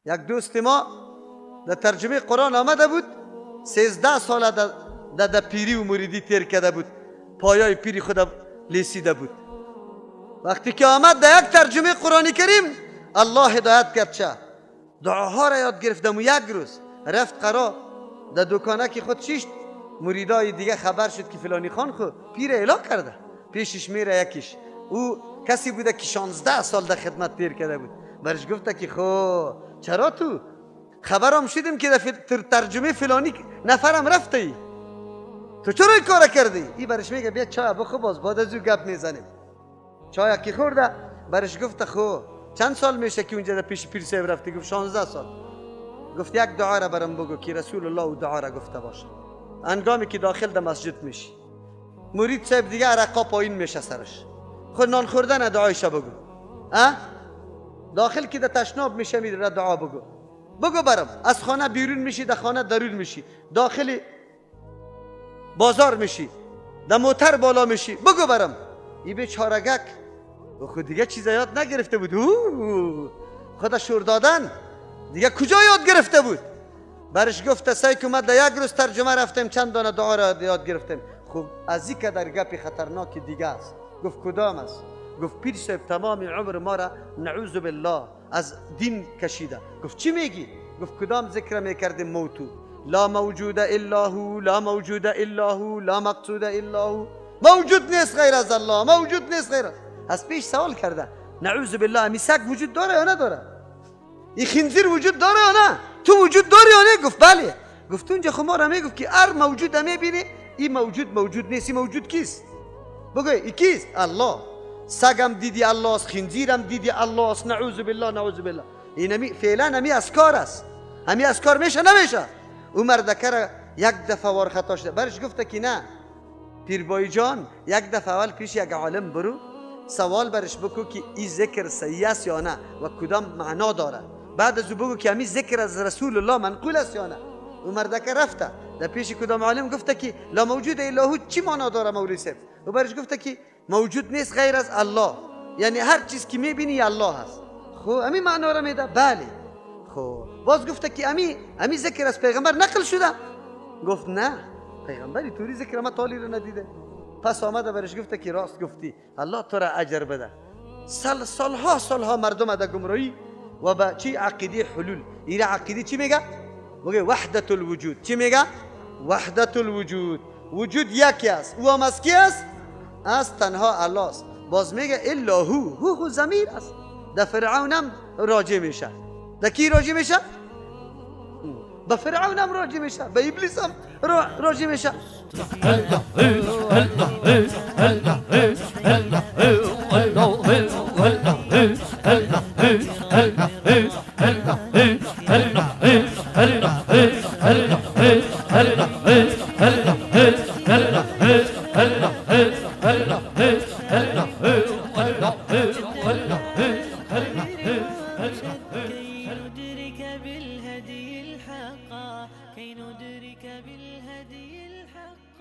یک دوست ما در ترجمه قرآن آمده بود، 13 سال در پیری و مریدی تیر کرده بود، پایای پیری خود لیسیده بود. وقتی که آمد در یک ترجمه قرآن کریم، الله هدایت کرد، چه دعاها را یاد گرفتم و یک روز رفت قرا در دکانه که خود شیشت. مریدای دیگه خبر شد که فلانی خان خود پیر اعلام کرده. پیشش میره یکیش، او کسی بوده که 16 سال در خدمت تیر کرده بود. برش گفته که خو چرا تو خبرم شدیم که در ترجمه فلانی نفرم رفته ای، تو چرا این کار کردی؟ ای برش میگه بیا چای بخور، باز بعد از او گپ میزنیم. چای که خورده، برش گفته خو چند سال میشه که اونجا در پیش پیر صاحب رفتی؟ گفت 16 سال. گفت یک دعا را برام بگو که رسول الله او دعا را گفته باشه هنگامی که داخل در مسجد میشی. مرید صاحب دیگه عرقا پایین میشه سرش. خود نان خوردن دعایش بگو، اه؟ داخل که در تشناب میشه میره دعا بگو، بگو برام. از خانه بیرون میشی، در خانه درون میشی، داخل بازار میشی، در موتر بالا میشی، بگو برام. ای بیچارگک و خود دیگه چیز یاد نگرفته بود. اوه، خدا شور دادن دیگه کجا یاد گرفته بود؟ برش گفته سعی که ما در یک روز ترجمه رفتیم، چند دانه دعا را یاد گرفتیم. خب از این که در گپی خطرناک دیگه است. گفت کدام است؟ گفت پیر صاحب تمام عمر ما را نعوذ بالله از دین کشیده. گفت چی میگی؟ گفت کدام ذکر میکردیم موتو؟ لا موجود الا هو، لا موجود الا هو، لا مقصود الا هو، موجود نیست غیر از الله، موجود نیست غیر از. پیش سوال کرده نعوذ بالله امی سگ وجود داره یا نداره؟ این خنزیر وجود داره یا نه؟ تو وجود داری یا نه؟ گفت بله. گفت اونجا خو ما را میگفت که هر موجود میبینی این موجود موجود نیست. این موجود کیست؟ بگو این کیست؟ الله. سگم دیدی الله است، خنزیرم دیدی الله است. نعوذ بالله، نعوذ بالله. این همی فعلا همی از کار است، همی از کار میشه نمیشه. او مردکه را یک دفعه وار خطا شده. برش گفته که نه پیربای جان، یک دفعه اول پیش یک عالم برو، سوال برش بکو که این ذکر صحیح است یا نه و کدام معنا داره. بعد از او بگو که همی ذکر از رسول الله منقول است یا نه. او مردکه رفته در پیش کدام عالم، گفته که لا موجود الا هو چی معنا داره مولوی صاحب؟ و برش گفته که موجود نیست غیر از الله، یعنی هر چیز که میبینی الله هست. خب امی معنا را میده؟ بله. خب باز گفته که امی ذکر از پیغمبر نقل شده؟ گفت نه، پیغمبری توری ذکر ما تالی رو ندیده. پس آمده برش گفته که راست گفتی، الله تو را اجر بده. سالها سالها مردم در گمراهی و با چی عقیده حلول. این عقیده چی میگه؟ میگه وحدت الوجود. چی میگه؟ وحدت الوجود. وجود یکی است، او هم از کی است؟ از تنها الله است. باز میگه الا هو، هو هو ضمیر است. در فرعون هم راجع میشه. در کی راجع میشه؟ به فرعون هم راجع میشه، به ابلیس هم راجع میشه. كي ندرك بالهدي الحقا، كي ندرك بالهدي.